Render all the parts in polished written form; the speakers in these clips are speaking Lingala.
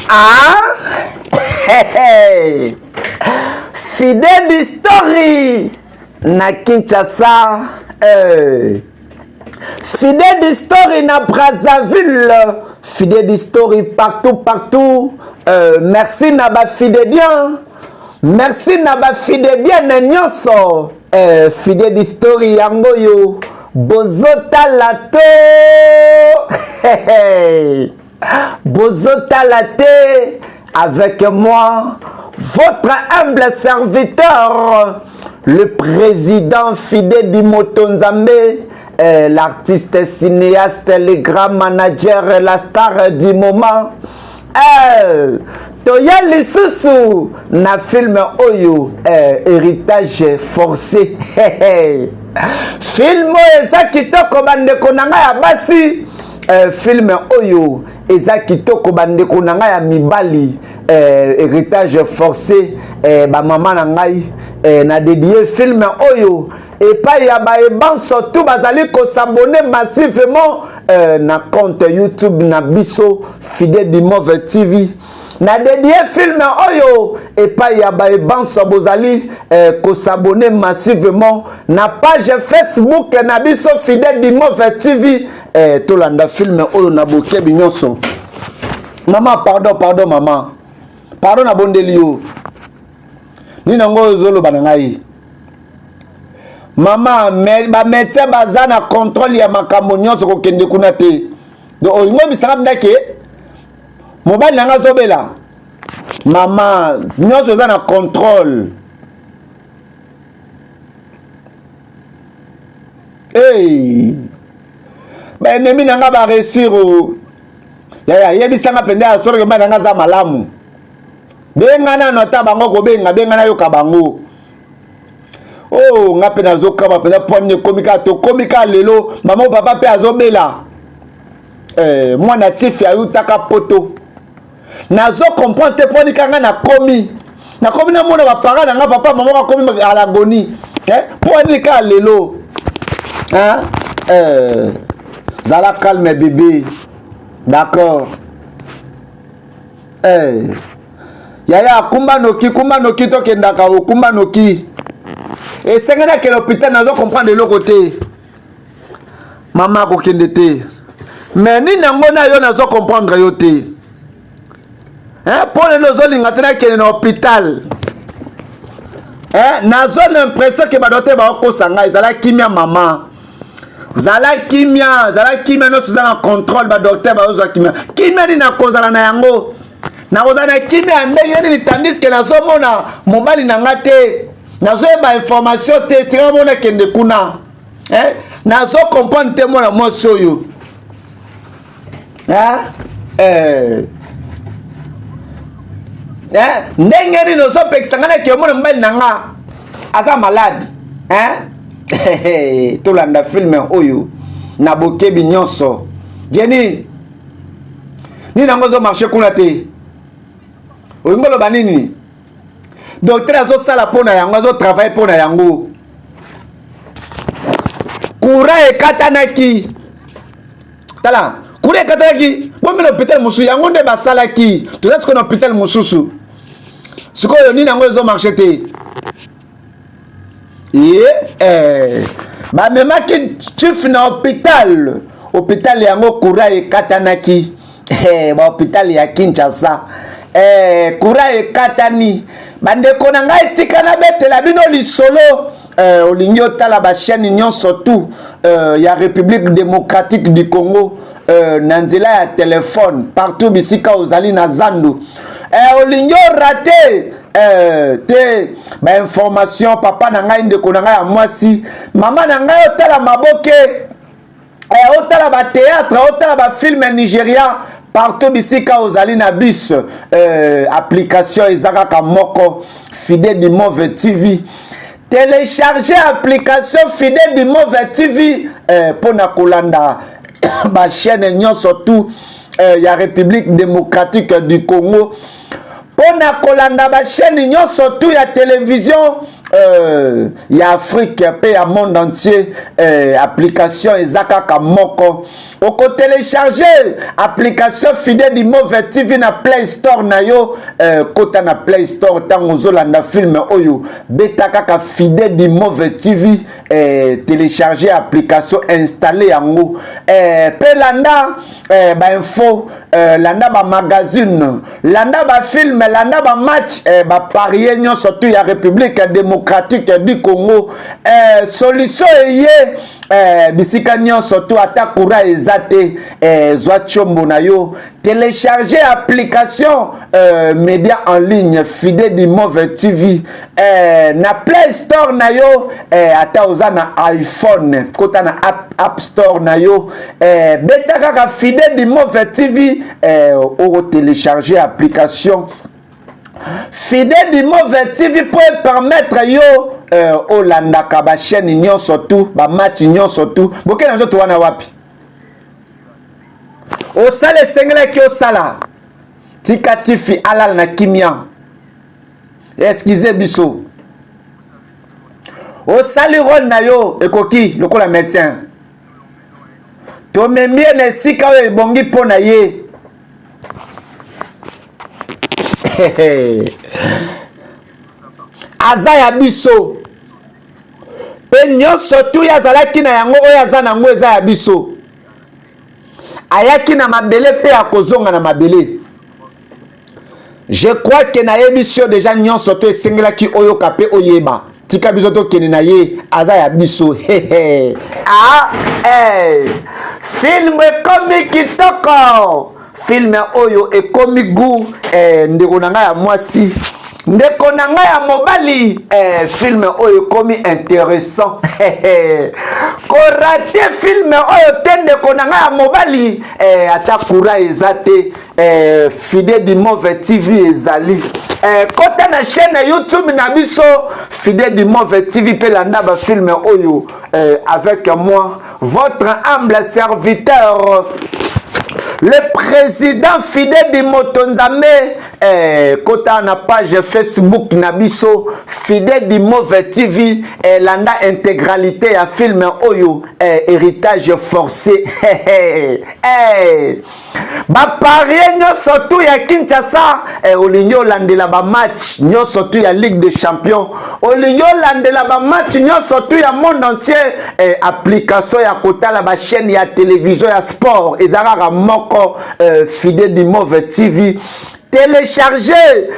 Ah Fidèle Story na Kinshasa eh. Fidèle Story na Brazzaville, Fidèle Story partout partout merci na ba fidéliens, merci na ba fidéliennes nyonso Fidèle Story yango yo bozotala to bozotala te avec moi votre humble serviteur, le président Fidèle du Moto Nzambe, l'artiste cinéaste, le grand manager, la star du moment. Toya lisusu na film oyo héritage forcé. Film oyo eza kitoko bandeko na ngai ya basi. Film oyo eza kitoko bandeko na ngai ya mibali. Héritage forcé, ba mama na ngai, na dédié film oyo epai ya baebanso tout bazali kosabonner massivement na compte YouTube na biso Fidèle du Mauve TV. Na dédié film oyo epai ya baebanso bozali kosabonner massivement na page Facebook na biso Fidèle du Mauve TV. Tolanda film oyo na bokebi nyonso. Mama, pardon, pardon mama, pardon na bondeli yo. Nini yango ozoloba na ngai mama? Ba médecin baza na contrôle ya makambo nyonso, kokende kuna te. Donc olingi obisanga ndake mobali na ngai azobela? Mama, nyonso eza na contrôle. Hey! Baennemi na ngai baréussir. Yaya, yebisanga mpenza ya solo, mobali na ngai aza malamu. Benga nano ata bango, kobenga benga nayoka bango. Oh, nga mpe nazokama mpenza mpo nini ekomi kaka, tokomi kaka lelo mama papa mpe azobela. Mwana tifi ayutaka poto, nazo comprendre te mpo nika nga nakomi namona baparent na nga, papa mama akomi à l'agonie, mpo nini kaka lelo? Hein? Zala calme bébé, d'accord. Yaya, kumba noki, kumba noki, tokendaka okumba noki. Esengeli akende hôpital. Nazo comprendre eloko te mama, akokende te. Mais nini yango na yo? Nazo comprendre yo te mpo nini ozolinga te nakende na hôpital? Nazo l'impression ke badocteur baokosa ngai. Ezala kimia mama, zala kimia, zala kimia, nyonso eza na contrôle, badocteur bazozwa kimia. Kimia nini nakozala na yango? Nakozala na kimia ya ndenge nini tandis ke nazomona mobali na nga te, nazoyeba information te? Tika mona kende kuna. Nazo comprendre te mwana mwasi oyo. Ndenge nini ozopekisa ngai nake omona mobali na nga aza malade? Tolanda film oyo na bokebi nyonso. Jenny, nini yango ozomarche kuna te? Olingi oloba nini? Docteur azosala mpo na yango, azotravaille mpo na yango. Courant ekatanaki, tala, courant ekatanaki. Bomela hôpital mosusu, yango nde basalaki. Toza sikoyo na hôpital mosusu. Sikoyo nini yango ezomarche te? Ye bamemaki chief na hôpital, hôpital yango courant ekatanaki. Bahôpital ya Kinshasa, courant ekatani. Bandeko na ngai, tika nabetela bino lisolo. Olingi otala bachaîne nyonso tout ya République démocratique du Congo na nzela ya telefone, partout bisika ozali na zandu, olingi orater te bainformation, papa na ngai, ndeko na ngai ya mwasi, mama na ngai, otala maboke, otala bathéâtre, otala bafilm ya Nigeria, partout bisika ozali na bus, application eza kaka moko, Fidèle du Mauve TV. Télécharger application Fidèle du Mauve TV mpona kolanda bachaîne nyonso tout ya République démocratique du Congo, mpona kolanda bachaîne nyonso tout ya télévision ya Afrique mpe ya monde entier. Application eza kaka moko. Okotelecharge application Fide du Mauve TV na Play Store na yo. Kota na Play Store ntango ozolanda film oyo, beta kaka Fide du Mauve TV, telecharge application, installe yango, mpe landa bainfo, landa bamagazine, landa bafilme, landa bamatch, baparie nyonso tu ya République démocratique du Congo. Solution eye bisika nyonso tu, ata courant eza te, zwa tiombo na yo, télécharger application média en ligne Fide du Mauve TV na Play Store na yo. Ata oza na iPhone, kota na App Store na yo, beta kaka Fide du Mauve TV, okotélécharger application Fide du Mauve TV mpo epermettre yo olandaka bachaîne nyonso tu, bamatch nyonso tu. Boke na nzoto wana wapi osala esengelaki osala. Tika tifi alala na kimia. Excuse biso, osali role na yo ekoki lokola médecin. Tomemi ye na esika oyo ebongi mpo na ye. Aza ya biso, mpe nyonso tu ye azalaki na yango, oyo aza na yango eza ya biso. Ayaki na mabele mpe akozonga na mabele. Je crois ke nayebisi yo deja nyonso to esengelaki oyoka mpe oyeba. Tika biso tokende na ye, aza ya biso. Ah, hey. Film ekomi kitoko, film oyo ekomi gu. Ndeko na ngai ya mwasi, ndeko na ngai ya mobali, film oyo ekomi intéressant. Korate film oyo te, ndeko na ngai ya mobali. Ata courant eza te, Fide du Mauve TV ezali. Kota na chaîne YouTube na biso Fide du Mauve TV mpe landa bafilme oyo, avec moi, votre humble serviteur, le président Fide du Moto Nzambe. Kota na page Facebook na biso Fide du Mauve TV, landa intégralité ya film oyo, Héritage forcé. Baparie nyonso tu ya Kinshasa, olingi olandela bamatch nyonso tu ya Ligue des champions, olingi olandela bamatch nyonso tu ya monde entier, application ya kotala bachaîne ya télévision ya sport eza kaka moko, Fide du Mauve TV. Télécharger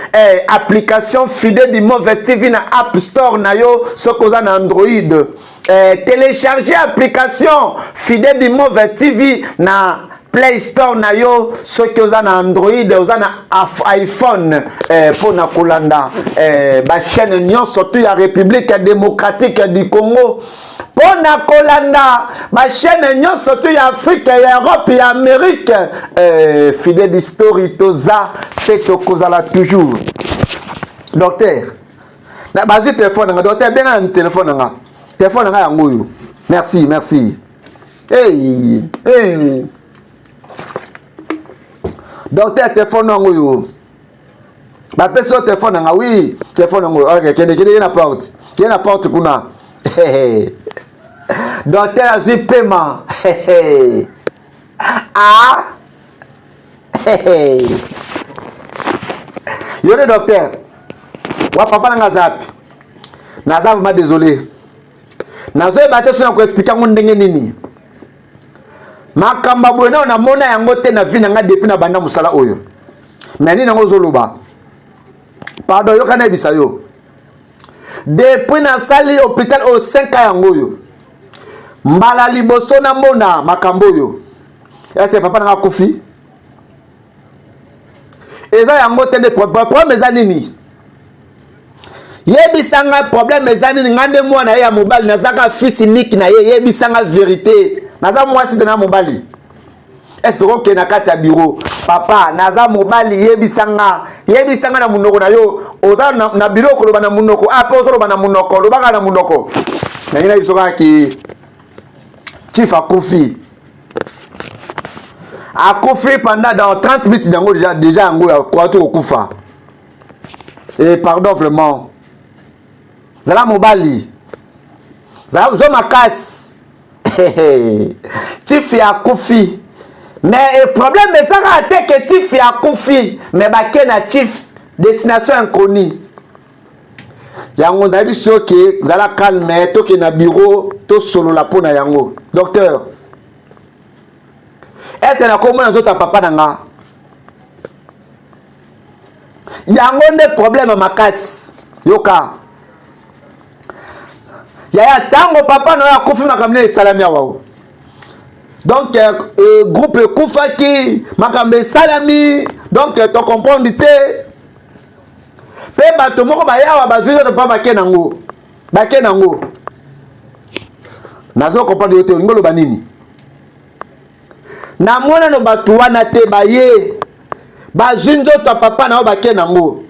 application Fide du Mauve TV na App Store na yo soki oza na Android. Télécharger application Fide du Mauve TV na Play Store na yo soki oza na Android, oza na iPhone, mpo na kolanda bachaîne nyonso tu ya République démocratique du Congo, mpo na kolanda bachaîne nyonso tu ya Afrique, ya Europe, ya Amérique. Fide d'history, toza mpe tokozala toujours. Docteur, bazwi telefone nanga. Docteur, benga na telefone nanga, telefone nanga yango oyo. Merci, merci. Hey, hey. Docteur, telefone yango oyo bapesi yo, telefone nanga. Oui, telefone yango. Ok, kende, kende ye na porte, kende na porte kuna. Docteur azwi pema. Ah, yo nde docteur wa papa nanga aza api? Naza vraiment désolé, nazoyeba te so na koexpliquer yango ndenge nini. Makambo boye nao namona yango te na vie na ngai depuis na banda mosala oyo. Me nini yango ozoloba? Pardon, yoka nayebisa yo, depuis nasali hôpital oyo 5 ans, yango oyo mbala liboso namona makambo oyo. Ese papa nanga akufi? Eza yango te nde problème. Eza nini? Yebisanga problème eza nini. Ngai nde mwana ye ya mobali, nazaka fils unique na ye. Yebisanga vérité, naza mwasi te, na mobali. Ese tokokende na kati ya bureau? Papa, naza mobali, yebisanga, yebisanga na monoko na yo. Oza na bureau, koloba na monoko. Ah, mpe ozoloba na monoko, lobaka na monoko. Nangi na biso kaka ki chief akufi, akufi pendant dans 30 minutes yango déjà yango akoka to kokufa. Eh, pardon, vraiment, zala mobali, zala zo makasi. Chief akufi. Mais eh, problème eza kaka te ke chief akufi, mais bake na chief destination inconnue. Yango nayebi soki zala calme, toke na bureau tosolola mpo na yango. Docteur, ese nakomona nzoto ya papa na nga? Yango nde problème makasi. Yoka yaya, ntango papa na yo akufi, makambo nini esalami awa o? Donc groupe ekufaki, makambo esalami, donc tocomprendre te. Mpe bato moko bayawa bazwi nzoto mpa bake nango, bake nango. Nazo comprendre yo te, olingi oloba nini? Namonano bato wana te, baye bazwi nzoto ya papa na yo, bake nango.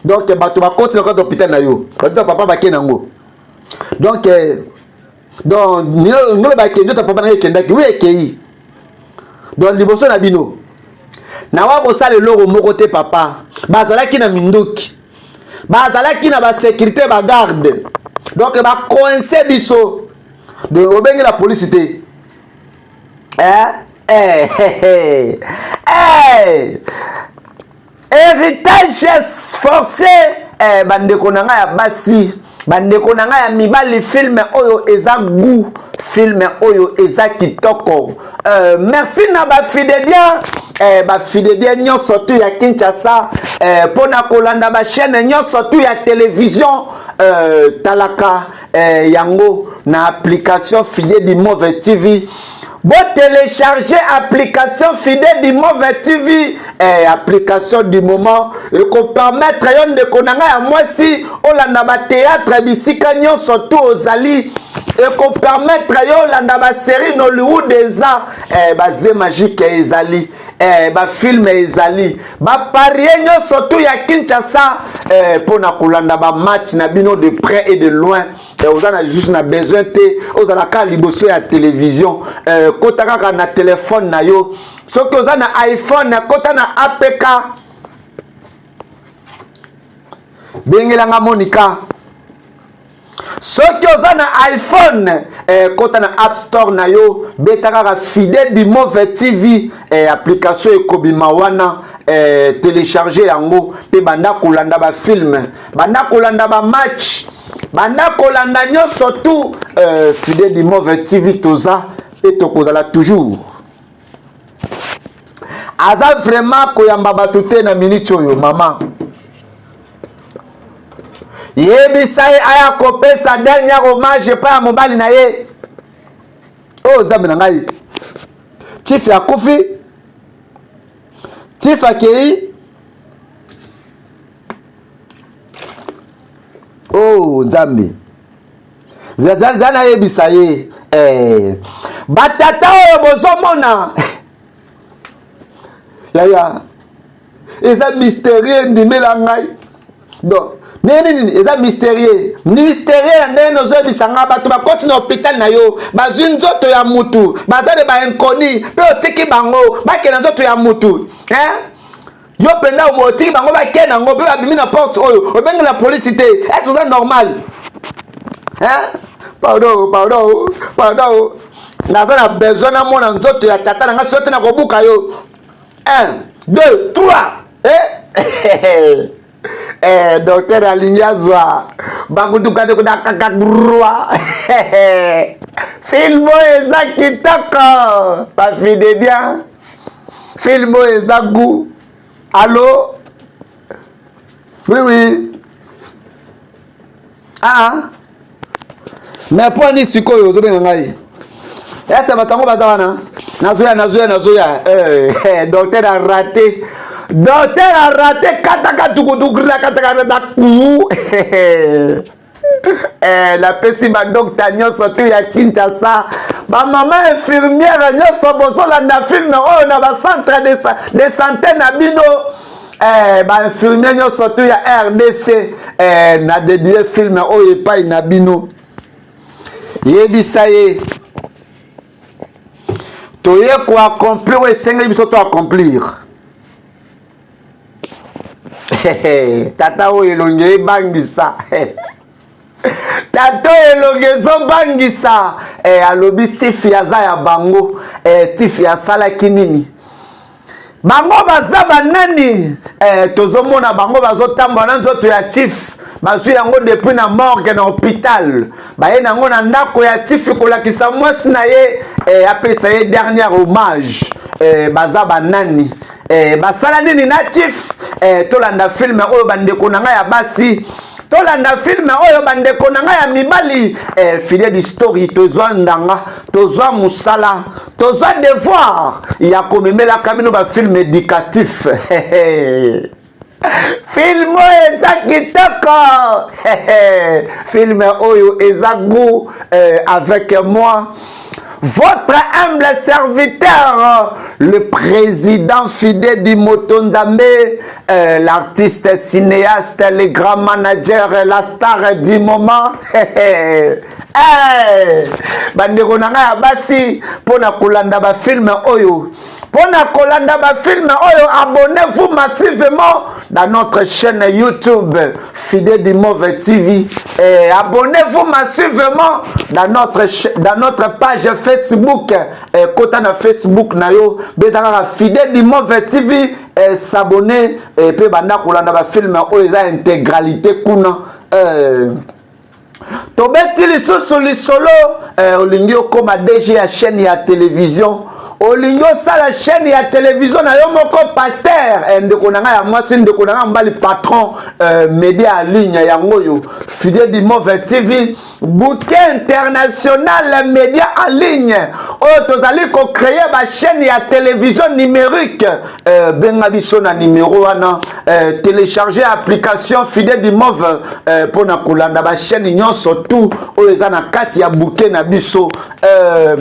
Donc bato bakoti na kati hôpital na yo, bato ya papa bake nango. Donc donc ngolo bake nzoto ya papa na yo ekendaki, wi ekei. Donc liboso na bino nawa kosala eloko moko te. Papa, bazalaki na minduki, bazalaki na basécurité, bagarde, donc bacoince biso. Donc obengela polisi te, eh? Eh, eh, eh. Héritage forcé, eh, bandeko na ngai ya basi, bandeko na ngai ya mibali, film oyo eza goût, film oyo eza kitoko. Merci na bafidélien, bafidélien nyonso tu ya Kinshasa, mpo na kolanda bachaîne nyonso tu ya télévision. Talaka yango na application Fide du Move TV. Botélécharge application Fide du Move TV, application du moment, ekopermettre yo, ndeko na ngai ya mwasi, olanda bathéâtre bisika nyonso tu ozali. Ekopermettre yo olanda basérie Nollywood, eza baze magique, ezali bafilm, ezali baparie nyonso tu ya Kinshasa, mpona kolanda bamatch na bino de près et de loin. Oza na juste na besoin te ozala kaka liboso ya télévision. Kota kaka na telefone na yo. Soki oza na iPhone, kota na APK. Bengelanga Monica. Soki oza na iPhone, kota na App Store na yo, beta kaka Fidèle du Move TV, application ekobima wana. Télécharge yango mpe banda kolanda bafilm, banda kolanda bamatch, banda kolanda nyonso tu. Fidèle du Move TV, toza mpe tokozala toujours. Aza vraiment koyamba bato te na miniti oyo. Mama, yebisa ye aya kopesa dernier hommage epai ya mobali na ye. Oyo Nzambe na ngai, chief akufi, chief akei. Oh Nzambe, zala nayebisa ye, batata oyo bozomona, yaya, eza mystérieux. Ndimela ngai. Donc ndenge nini eza mystérieux? Mystérieux ya ndenge nozoyebisa nga, bato bakoti na hôpital na yo, bazwi nzoto ya mutu, baza de bainconnus, mpe otiki bango bakende nzoto ya mutu, hein? Yo mpenza otiki bango bakende yango, mpe babimi na porte oyo, obengela polisi te. Est-ce oza normal, hein? Pardon, pardon, pardon, naza na besoin namona nzoto ya tata na ngai. Soki te, nakobuka yo. 1, 2, 3, eh? Docteur alingi azwa bakutukatokudakakagroi. Film oyo eza kitoko, bafide bien. Film oyo eza goût. Allo, oui, ah, mais mpo ani sikoyo ozobenga ngai? Ese bato yango baza wana? Nazoya, nazoya, nazoya. Docteur a raté, docteur a raté. Kataka tukutukula kataka ku. Napesi badokta nyonso tu ya Kinshasa, bamama infirmière nyonso bozolanda film oyo na bacentre de santé na bino, bainfirmier nyonso tu ya RDC, na dédie film oyo epai na bino. Yebisa ye toye koaccomplir oyo esengeli biso to accomplir. Tata oyo elongi ebangisa, tata oyo elongi ezobangisa. Eh, alobi tifi aza ya bango. Eh, tifi asalaki nini? Bango baza banani? Eh, tozomona bango bazotambola na nzoto ya chief, bazwi yango depuis na morgue na hôpital, baye nango na ndako ya chief kolakisa mwasi na ye, eh, apesa ye dernier hommage. Eh, baza banani? Eh, basala nini na chief? Eh, tolanda film oyo, bandeko na ngai ya basi, tolanda film oyo, bandeko na ngai ya mibali. Eh, Fidèle du Story, tozwa ndanga, tozwa mosala, tozwa devoir ya komemelaka bino bafilm éducatif. Film oyo eza kitoko, film oyo eza goût. Eh, avec moi, votre humble serviteur, le président Fidèle du Moto Nzambe, l'artiste cinéaste, le grand manager, la star du moment. Hey, bandeko na ngai ya basi, mpo na kolanda bafilm oyo, mpo na kolanda bafilm oyo, abonnez-vous massivement dans notre chaîne YouTube Fidèle du Mauvais TV et abonnez-vous massivement dans notre page Facebook. Et kota na Facebook na yo, beta kaka Fidèle du Mauvais TV et s'abonner et puis banda kolanda bafilm oyo eza intégralité kuna. Tobeti lisusu lisolo. Olingi okóma DG ya chaîne ya télévision, olingi osala chaîne ya télévision na yo moko, pasteur, ndeko na ngai ya mwasi, ndeko na ngai mobali, patron, média en ligne yango oyo, Fidèle du Mauvais TV, bouquet international média en ligne oyo tozali kocréer bachaîne ya télévision numérique. Benga biso na numéro wana, télécharger application Fidèle du Mauve mpona kolanda bachaîne nyonso tout oyo eza na kati ya bouquet na biso.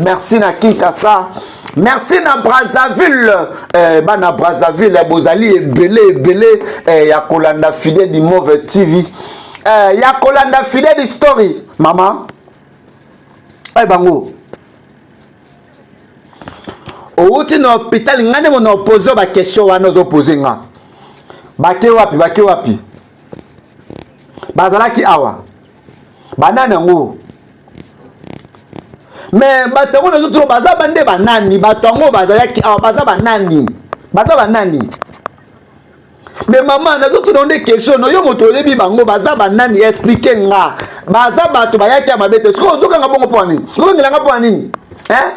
Merci na Kinshasa, merci na Brazzaville. Bana Brazzaville bozali ebele ebele, ya kolanda Fidèle du Mauve TV, ya kolanda Fidèle Story. Mama oyo, bango outi na hôpital, ngai nde mona opose baquestion wana ozopose nga. Bake wapi? Bake wapi? Bazalaki awa banani yango? Me bato yango nazotuna, baza bande banani? Bato yango bazalaki awa baza banani? Baza banani? Me mama, nazotuna nde question no, yo moto oyebi bango, baza banani? Explique nga. Baza bato bayaki ya mabe te. Soki ozokanga bongo mpo ya nini? Ozokangelanga mpo ya nini, hein?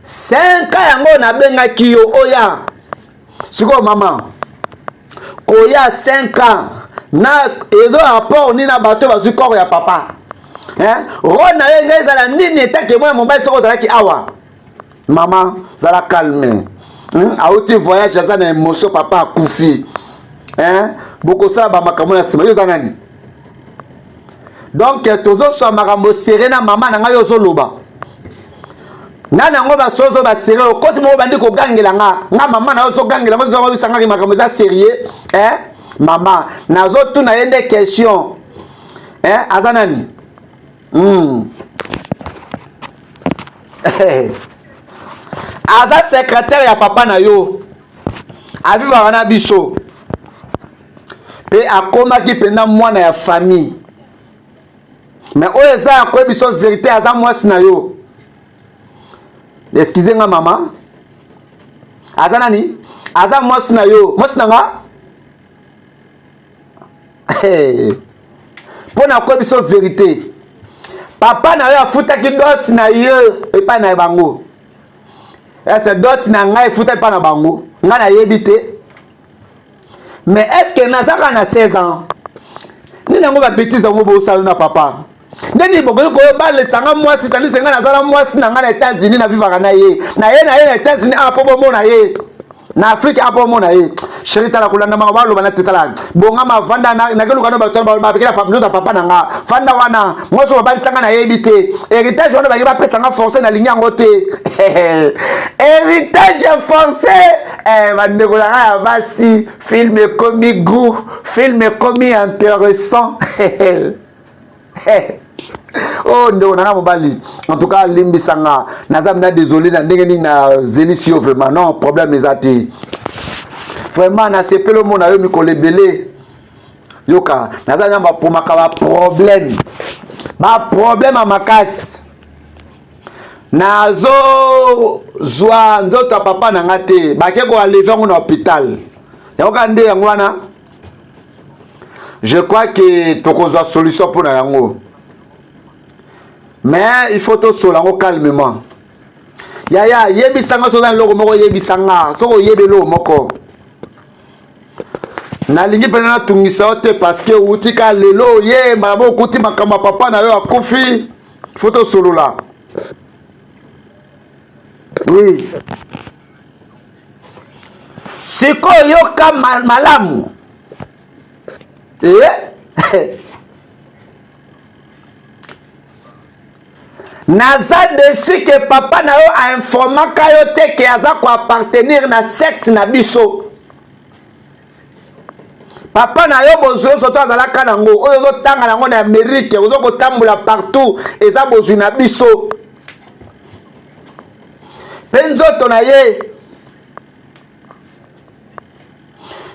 5 yango nabengaki yo oya sikoyo. Mama, koya 5 ans na ezo rapport nini na bato bazwi corps ya papa, hein? Rôle na yo ngai ezala nini etake mwana mobali soki ozalaki awa? Mama, zala calme, Auti voyage, aza na émotion, papa akufi, hein? Bokosala bamakambo na nsima. Yo oza nani? Donc tozoswa makambo sere na mama na ngai. Ozoloba nani yango? Basozo basere, okoti moko, bandi kogangela nga. Nga mama na yo, ozogangela ngo, ozobisangaki makambo eza sérieux, eh? Mama, nazotuna ye nde question, eh? Aza nani? Aza secrétaire ya papa na yo, avivaka na biso mpe akomaki mpenza mwana ya famille. Mais oyo eza ya koyebi biso vérité, aza mwasi na yo. Excuse nga, mama, aza nani? Aza mwasi na yo. Mwasi na nga, mpo na koyebi biso vérité, papa na yo afutaki dot na ye epai na bango. Ese dot na ngai efuta epai na bango, ngai nayebi te. Mais est ce que naza kaka na 16 ans? Nini yango babêtises yango bosala na papa? Ndeni bokoki koyobalesanga mwasi, tandis ngai naza na mwasi na ngai na États-Unis, navivaka na ye na ye na ye na États-Unis awa, mpo bomona ye na Afrique awa, mpo omona ye. Chéri, tala, kolanda maka baloba na te. Tala, bongama, vanda, nakeluka no bato babekela nzoto ya papa na nga. Fanda wana, mwasi oyo babalisanga nayebi te. Héritage wana bangi bapesanga forcé, nalingi yango te, héritage forcé. Bandeko na ngai ya basi, film ekomi goût, film ekomi intéressant. Oh, ndeko na nga mobali, en tout cas limbisa nga, naza mna désolé na ndenge nini nazelisi yo. Vraiment non, problème eza te. Vraiment nasepeli omona yo mikolo ebele. Yoka, naza na bapomaka baproblème, baproblème ya makasi. Nazozwa nzoto ya papa na nga te, bake koaleve yango na hôpital. Yango kaka nde yango wana. Je crois que tokozwa solution mpo na yango. Mais il faut tosola yango calmement. Yaya, yebisa nga soki oza na eloko moko, yebisa nga soki oyebi eloko moko. Nalingi mpenza natungisa yo te parce que outi ka lelo oye mbala moko okuti makambo ya papa na yo akufi. Faut tosolola. Oui. Sikoyo yoka malamu. Eh? Naza deçu que papa na yo a informaka yo te que aza ko appartenir na secte na biso. Papa na yo bozwi oyo soto azalaka nango oyo ozotanga nango na Amerique, ozo kotambola partout, eza bozwi na biso. Pe nzoto na ye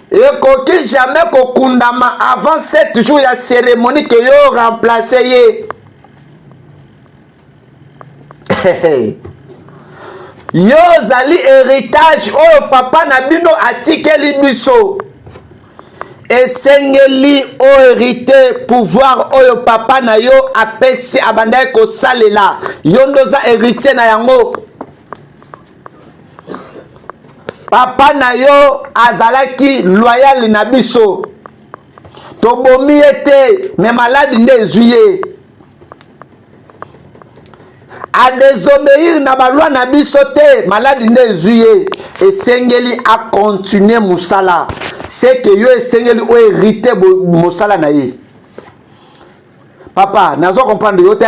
ekoki jamais kokundama avant 7 jours ya cérémonie ke yo remplace ye. Yo ozali héritage oyo papa na bino atikeli biso. Esengeli oherite pouvoir oyo papa na yo apesi abandaki kosalela. Yo nde oza héritier na yango. Papa na yo azalaki loyal na biso. Tobomi ye te, me maladi nde ezwi ye. A désobéir na ba loi na biso te, maladi nde ezwi ye. Esengeli a continuer mosala. C'est que yo esengeli o hériter mosala na ye. Papa, nazo comprendre yo te.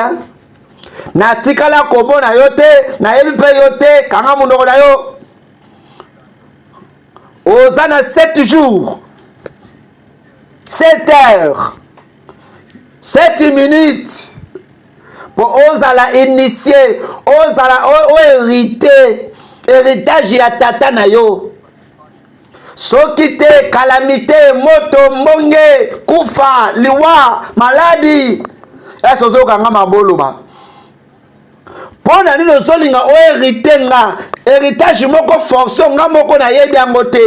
Natikala komona yo te, nayebi mpe yo te, kanga monoko na yo. Oza na 7 jours, 7 heures, 7 minutes po ozala initié, ozala oherite héritage ya tata na yo. Soki te calamité, moto, mbonge, kufa, liwa, maladi. Ese ozoyoka nga maboloba? Mpo na nini ozolinga oherite nga héritage moko force nga moko nayebi yango te?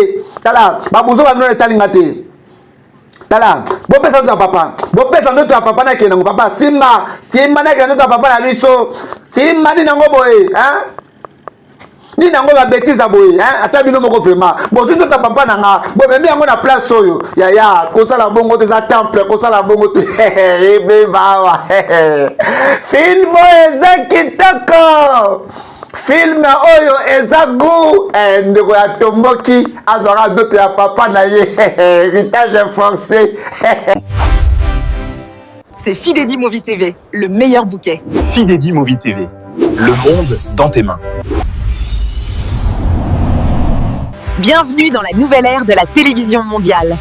Tala babuzo ba bino etali nga te. Tala, bopesa nzoto ya papa, bopesa nzoto ya papa nakende nango. Papa simba, simba nakende nzoto ya papa na biso. Simba nini yango boye, hein? Nini yango ba bêtise ya boye, hein? Ata bino moko vraiment bozwi nzoto ya papa na nga, bomemi yango na place oyo. Yaya, kosala bongo te, eza temple, kosala bongo te. Ebeba awa. Film oyo eza kitoko, film oyo eza goût. Ndeko ya tomboki azwaka nzoto ya papa na ye. Héritage forcé. C'est Fidedi Movie TV, le meilleur bouquet. Fidedi Movie TV, le monde dans tes mains. Bienvenue dans la nouvelle ère de la télévision mondiale.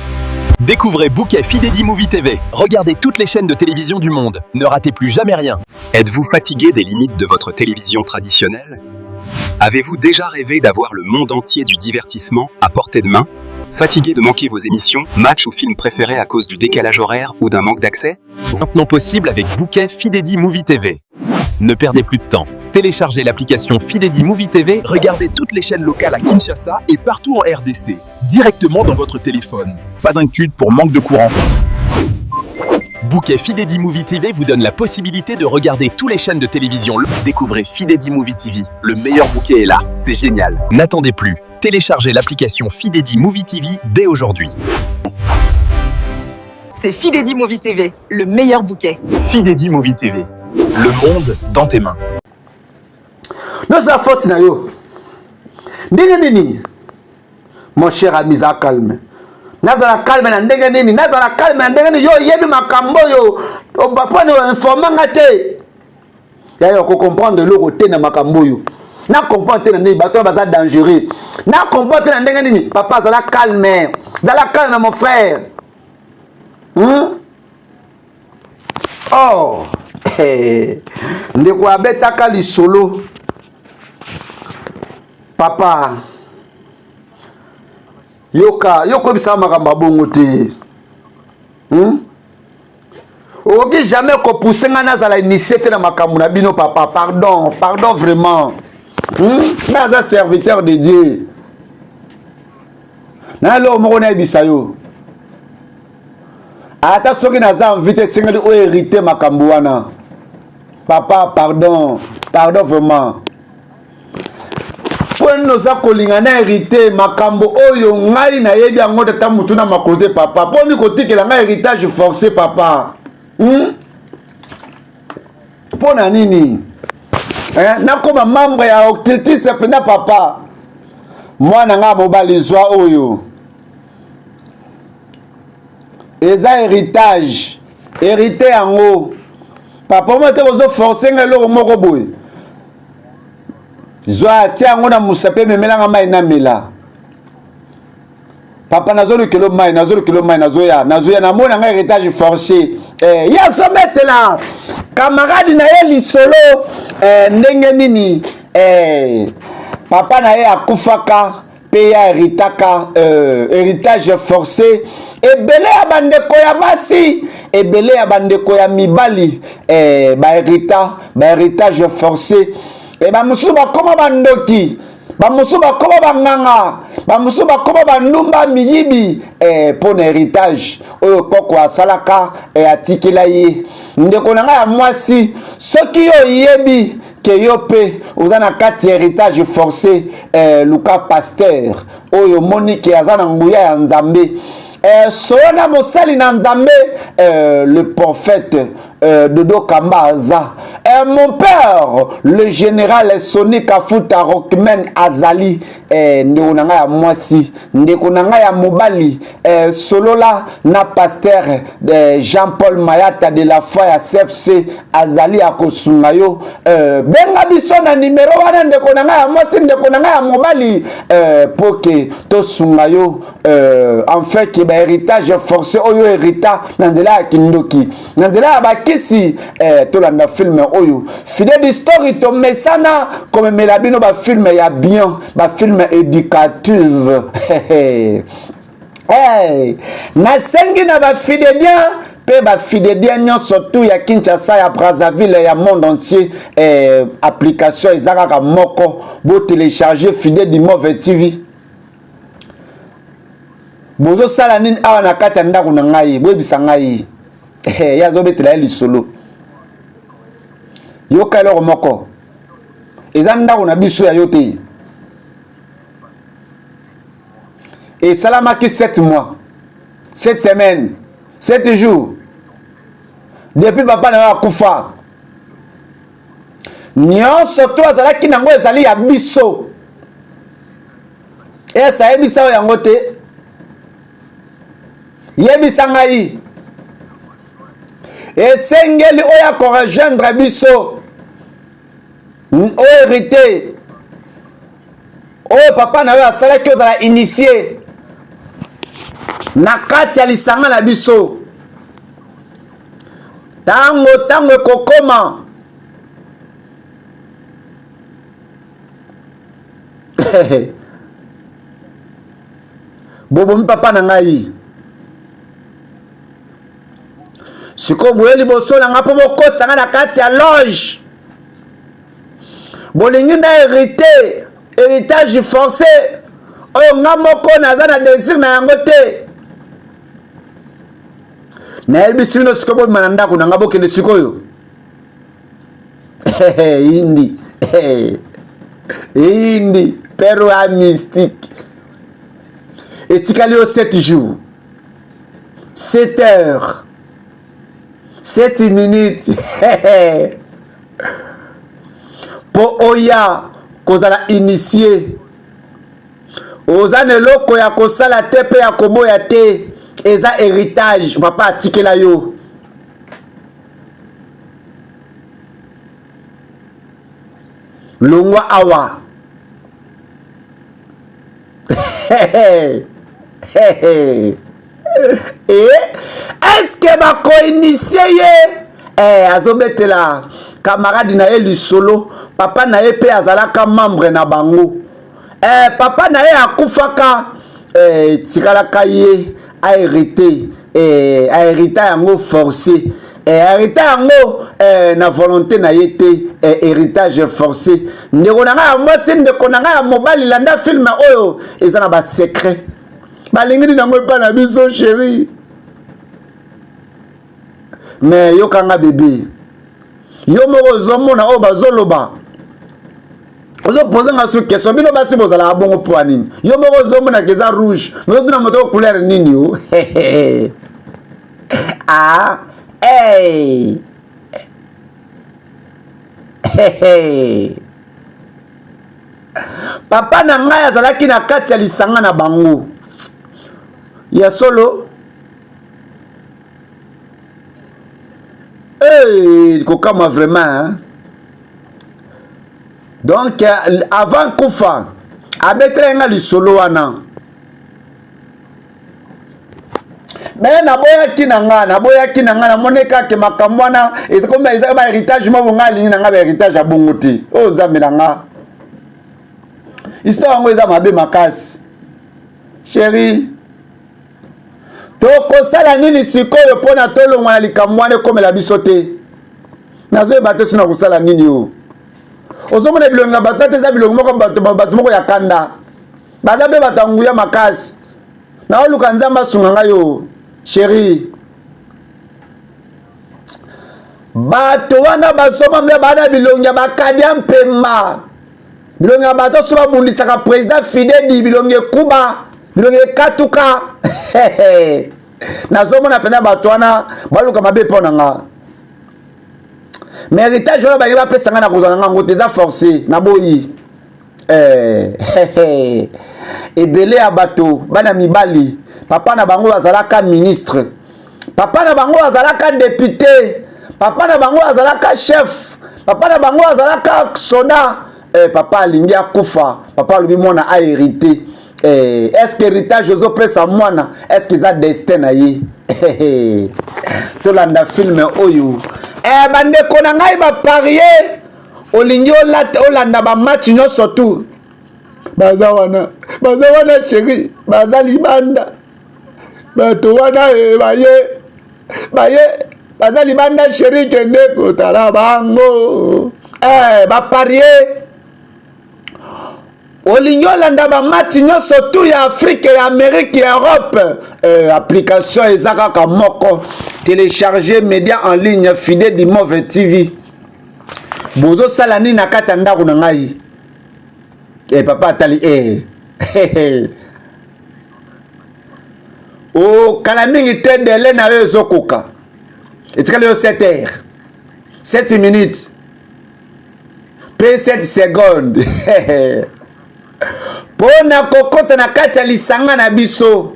Découvrez Bouquet Fidedi Movie TV. Regardez toutes les chaînes de télévision du monde. Ne ratez plus jamais rien. Êtes-vous fatigué des limites de votre télévision traditionnelle? Avez-vous déjà rêvé d'avoir le monde entier du divertissement à portée de main? Fatigué de manquer vos émissions, matchs ou films préférés à cause du décalage horaire ou d'un manque d'accès? Maintenant possible avec Bouquet Fidedi Movie TV. Ne perdez plus de temps. Téléchargez l'application Fidedi Movie TV, regardez toutes les chaînes locales à Kinshasa et partout en RDC, directement dans votre téléphone. Pas d'inquiétude pour manque de courant. Bouquet Fidedi Movie TV vous donne la possibilité de regarder toutes les chaînes de télévision. Découvrez Fidedi Movie TV, le meilleur bouquet est là, c'est génial. N'attendez plus, téléchargez l'application Fidedi Movie TV dès aujourd'hui. C'est Fidedi Movie TV, le meilleur bouquet. Fidedi Movie TV, le monde dans tes mains. Noza faute na yo. Ndenge nini? Mon cher ami, za calme. Nazala calme na ndenge nini? Nazala calme na ndenge nini? Yo oyebi makambo oyo, papa na informa nga te. Yaya, oko comprendre eloko te na makambo oyo. Na comprendre te na ndenge bato baza dangereux. Na comprendre te na ndenge nini? Papa, zala calme. Zala calme mon frère. Oh. Hey. Ndeko abetaka lisolo. Papa, yoka, yo koyebisa makambo ya bongo te. Okoki jamais kopousse ngai nazala initie te na makambo na bino papa. Pardon, pardon vraiment. Ngai aza serviteur de Dieu. Na eloko moko nayebisa yo. Ata soki naza envie te esengeli o hériter makambo wana. Papa, pardon, pardon vraiment. Mpo nini oza kolinga na hérité makambo oyo ngai nayebi yango tata motu na makolo te papa? Mpo nini kotikela ngai héritage forcé papa? Mpo na nini? Eh, nakoma membre ya occultiste mpenza papa? Mwana ngai mobali, zwa oyo eza héritage, hérité yango papa. Mo te kozoforce ngai eloko moko boye. Zwa, tia yango na mosapi, ememelanga mai namela. Papa, nazolukela mai, nazolukela mai, nazoya, nazoya. Namona ngai héritage forcé. Eh, ye azobetela camarade na ye lisolo eh, ndenge nini eh, papa na ye akufaka mpe ye ahéritaka héritage forcé. Ebele ya bandeko ya basi, ebele ya bandeko ya mibali eh, bahérita bahéritage forcé. E bamosusu bakóma bandoki, bamosusu bakóma banganga, bamosusu bakóma bandumba, miyibi eh, mpo na héritage oyo koko asalaka eh, atikela ye. Ndeko na ngai ya mwasi, soki yo oyebi ke yo mpe oza na kati ya héritage forcé eh, luka pasteur oyo omoni ke aza na nguya ya Nzambe eh, solo na mosali na Nzambe eh, le prophète Dodo Kamba aza eh, mon père le général Soni Kafuta Rockman azali eh, ndeko na ngai ya mwasi, ndeko na ngai ya mobali eh, solola na pasteur eh, Jean-Paul Mayata de la foi ya CFC, azali akosunga yo eh, benga biso na nimero wana, ndeko na ngai ya mwasi, ndeko na ngai ya mobali eh, po ke tosunga yo euh, en fait ke bahéritage forcé oyo hérita na nzela ya kindoki, na nzela ya bakisi eh, tolanda film oyo Fidèle Story. Tomesana komemela bino bafilm ya bien, bafilm éducative. Hey, nasengi na bafidélien mpe bafidélien nyonso tu ya Kinshasa, ya Brazzaville, ya monde entier eh, application eza kaka moko, botélécharge Fidèle du Move TV. Bozosala nini awa na kati ya ndako na ngai? Boyebisa ngai. Ye azobetela ye lisolo. Yoka eloko moko, eza ndako na biso, ya yo te. Esalamaki 7 mois, 7 semaines, 7 jours depuis papa na yo akufa. Nyonso to azalaki nango ezali ya biso. Ese ayebisa yo yango te? Yebisa ngai. Esengeli oyo akorejoindre biso, oyo hérité oyo papa na yo asalaki, ozala initie na kati ya lisanga na biso. Ntango ntango ekokoma, bobomi papa na ngai. Sikoyo boye liboso na ngai mpo bokotisa ngai na kati ya loge. Bolingi na hérité héritage forcé oyo nga moko naza na désir na yango te. Nayebisi bino sikoyo, bobima na ndako na nga, bokende sikoyo. Indi indi pero ya mystique, etikali yo 7 jours, 7 heures, 7 minutes mpo oya kozala initie. Oza na eloko ya kosala te mpe ya koboya te, eza héritage papa atikela yo. Longwa awa. E est-ce bakoinitie ye eh, azobetela camarade na ye lisolo. Papa na ye mpe azalaka membre na bango eh, papa na ye akufaka eh, tikalaka ye ahérité eh, ahérita yango forcé. Eh, hérita yango eh, na volonté na ye te eh, héritage forcé. Ndeko na ngai ya mwasi, ndeko na ngai ya mobali, landa film oyo eza na basecret. Balingi nini yango epai na biso chéri? Me yokanga bebe, yo moko ozomona oyo bazoloba, ozopoze nga su question. Bino basi bozalaka bongo mpo ya nini? Yo moko ozomonaka eza rouge, mozotuna moto oyo couleur nini o? Ah, hey. Hey. Papa na ngai azalaki na kati ya lisanga na bango ya solo. Hey, kokamwa vraiment hein? Donc avant kufa abetelaki nga lisolo wana, me naboyaki na nga, naboyaki na nga. Namoni kaka makambo wana ezakoma ezaka ba héritage moko nga alingi na nga ba héritage ya bongo te. Oyo nzambe na nga, histoire yango eza mabe makasi. Chéri, tokosala nini sikoyo mpo na tolongwa na likambo wana ekomela biso te? Nazoyeba te so na kosala nini. Oyo ozomona bilongi ya bato ate eza bilongi moko bato moko ya kanda, baza mpe bato ya nguya makasi. Naoluka Nzambe asunga ngai. Yo chéri, bato wana basoma mpe bana bilongi ya bakadia mpemba, bilongi ya bato so babundisaka président Fidedi, bilongi ekuba, bilongi ekatuka. Nazomona mpenza bato wana baluka mabe mpo na nga. Mais héritage wana balingi bapesa ngai, na kozwa na ngango te, eza forcé, naboyi. Eh, ebele ya bato bana mibali, papa na bango azalaka ministre, papa na bango azalaka député, papa na bango azalaka chef, papa na bango azalaka soda. Eh, papa alingi akufa, papa alobi mwana ahérité. Eh, est ce que héritage ozopesa mwana, est ce que eza destin na ye? Tolanda film oyo. Eh, bandeko na ngai baparie, olingi olanda bamatch nyonso tu, baza wana, baza wana chéri, baza libanda. Bato wana e, baye baye, baza libanda chéri, kende kotala bango. Eh, baparie, olingi olanda bamatch nyonso tu ya Afrique, ya Amérique, ya Europe, eh, application eza kaka moko: télécharger média en ligne Fide Dimove TV. Bozosala nini na kati ya ndako na ngai? Eh, papa atali eh. Okala mingi te, délai na yo ezokoka, etikali yo 7 heures 7 minutes mpe 7 seconde mpo na kokota na kati ya lisanga na biso.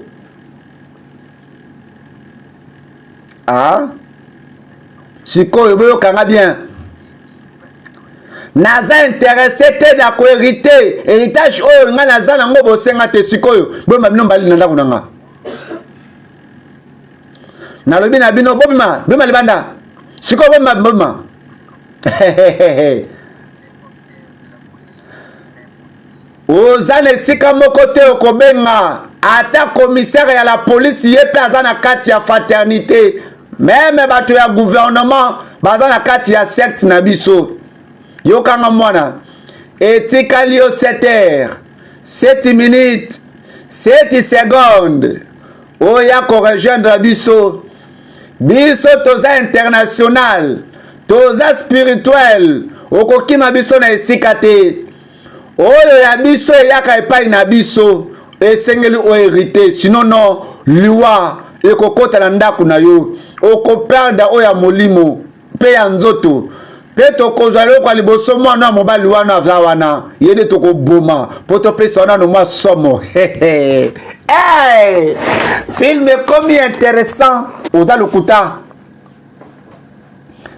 Ah, sikoyo boyokanga bien, naza intéressé te na kohériter héritage oyo ngai naza nango, bosenga te. Sikoyo boyeba bino mbali na ndako na nga, nalobi na bino bobima, bobima libanda sikoyo, bobima, bobima. Oza na esika moko te okobenga ata commissaire ya la police, ye mpe aza na kati ya fraternité. Même bato ya gouvernement baza na kati ya secte na biso. Yokanga mwana, etikali yo 7 heures 7 minutes 7 secondes oya korejoindre biso. Biso toza international, toza spirituel, okokima biso na esika te. Oyo ya biso eyaka epai na biso, esengeli ohériter, sinon non, liwa ekokɔta na ndako na yo, okoperdre oyo ya molimo mpe ya nzoto. Mpe tokozwa eloko ya liboso, mwana ya mobali wana aza wana, ye nde tokoboma mpo topesa wana no mwa somo. Hey, film ekomi intéressant. Oza lokuta,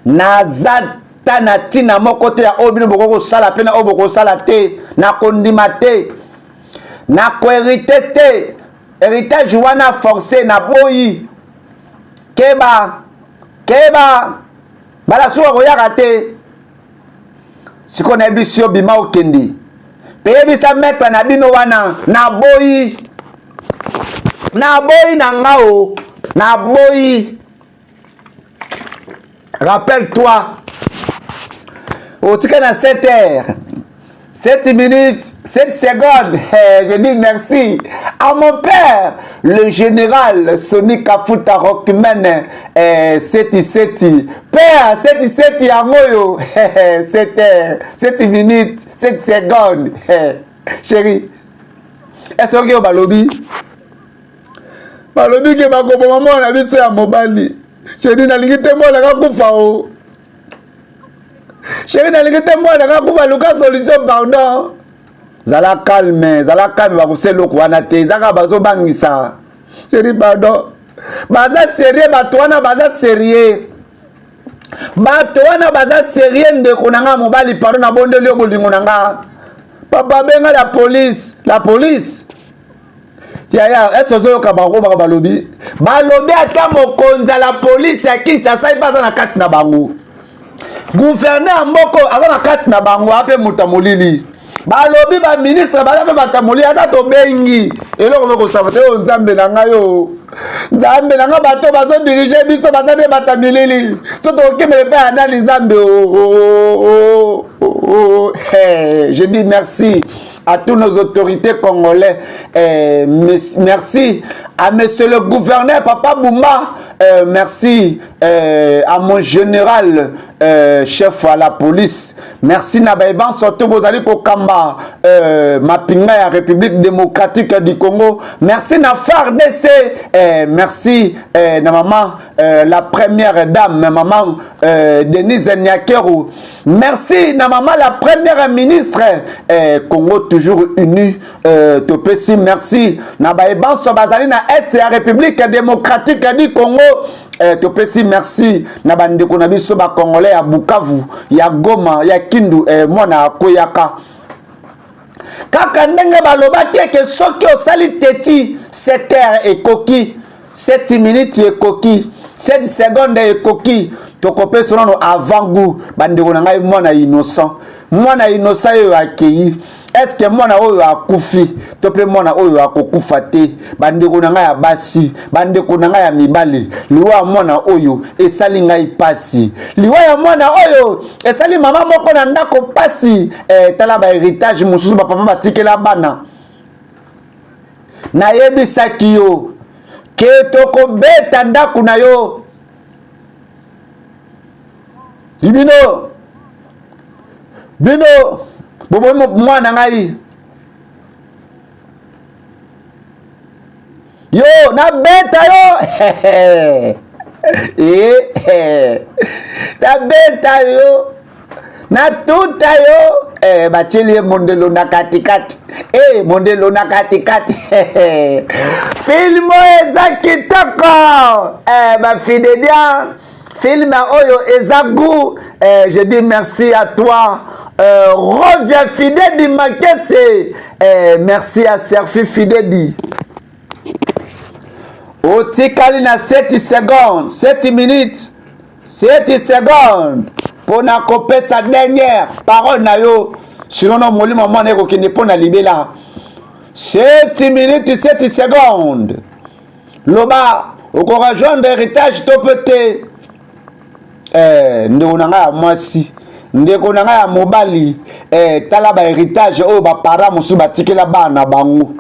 naza ta na ntina moko te ya oyo bino bokoki kosala mpe na oyo bokosala te. Nakondima te, nakohériter te héritage wana forcé, naboyi. Keba, keba, bala suka koyaka te. Sikoyo nayebisi yo, bima okende mpe yebisa maître na bino wana, naboyi, naboyi na nga o, naboyi. Rappelle-toi, otika na 7 heures 7 minutes 7 secondes. Eh, je dis merci à mon père, le général Sony Kafuta Rockman, eh, seti seti. Père, seti seti yango oyo. 7 heures, 7 minutes, 7 secondes. Eh, chérie, est-ce que oyo balobi? Balobi ke bakoboma mwana na biso ya mobali. Chérie, nalingi te mwana kakufa o. Chérie, nalingi te mwana kakufa, luka solution pardon. Zala calme, zala calme, bakosala eloko wana te, eza kaka bazobangisa. Chérie, pardon. Baza sérieux bato wana, baza sérieux. Bato wana baza sérieux ndeko na nga mobali, pardon, nabondeli yo bolingo na nga. Papa benga la police, la police. Yaya, ese ozoyoka bango baka balobi? Balobi ata mokonzi ya la police ya Kinshasa ye mpe aza na kati na bango. Gouverneur ya moko aza na kati na bango, ape moto ya molili. Balobi baministre baza mpe bato ya molili, ata tobengi eloko moko kosala te. Oyo nzambe na ngai, oyo nzambe na ngai, bato bazodirige biso baza nde bato ya milili. So tokokemela epai ya nani? Nzambe oh, oh, oh, hey, je dis merci à tous nos autorités congolais. Eh, merci à monsieur le gouverneur Papa Bumba. Eh, merci eh, à mon général eh, chef à la police. Merci na baeban surtout bozali kokamba eh, mapinga ya République démocratique du Congo. Merci na FARDC. Eh, merci eh, na maman eh, la première dame, maman eh, Denise Nyakeru. Merci na maman la première ministre eh, Congo toujours uni eh, topesi merci na baebanso bazali na est ya République démocratique du Congo. Eh, topesi merci na bandeko na biso bacongolais ya Bukavu, ya Goma, ya Kindu. Eh, mwana akweyaka kaka ndenge balobaki eke soki osali teti 7 heures ekoki, 7 minutes ekoki, 7 seconde ekoki, tokopesa nano avant goût. Bandeko na ngai, mwana innocent, mwana innocent oyo akei, eske mwana oyo akufi to mpe mwana oyo akokufa te? Bandeko na ngai ya basi, bandeko na ngai ya mibali, liwa ya mwana oyo esali ngai pasi, liwa ya mwana oyo esali mama moko na ndako pasi. Eh, tala bahéritage mosusu bapapa batikela bana. Nayebisaki yo ke tokobeta ndako na yo bino bino bobomi mwana ngai yo nabeta yo eh, nabeta yo, natuta yo eh, batieli ye mondelo na katikati eh, mondelo na katikati. Film oyo eza kitoko eh, bafidelia film oyo eza goût eh, je dis merci à toi euh, Rovia Fidedi Makese eh, merci à Serfi Fidedi. Otikali na 7 secondes, 7 minutes 7 secondes mpona kopesa dernière parole na yo, sinon no molimo mwana ekokende mpo na libela. 7 minutes 7 secondes, loba okorejoindre héritage to mpe te. Eh, ndeko na ngai ya mwasi, ndeko na ngai ya mobali, eh, tala bahéritage oyo baparent mosusu batikela bana na bango.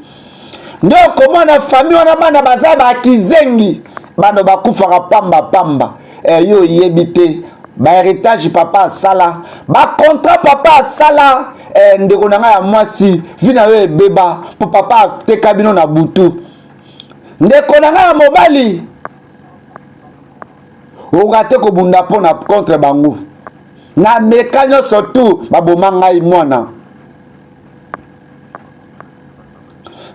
Nde okomona famille wana bana baza bakizengi, bana bakufaka pamba pamba. Eh, yo oyebi te bahéritage papa asala, bacontrat papa asala. Eh, ndeko na ngai ya mwasi, vie na yo ebeba mpo papa ateka bino na butu. Ndeko na ngai ya mobali, okoka te kobunda mpo na contre bango. Na meka nyonso tu baboma ngai mwana.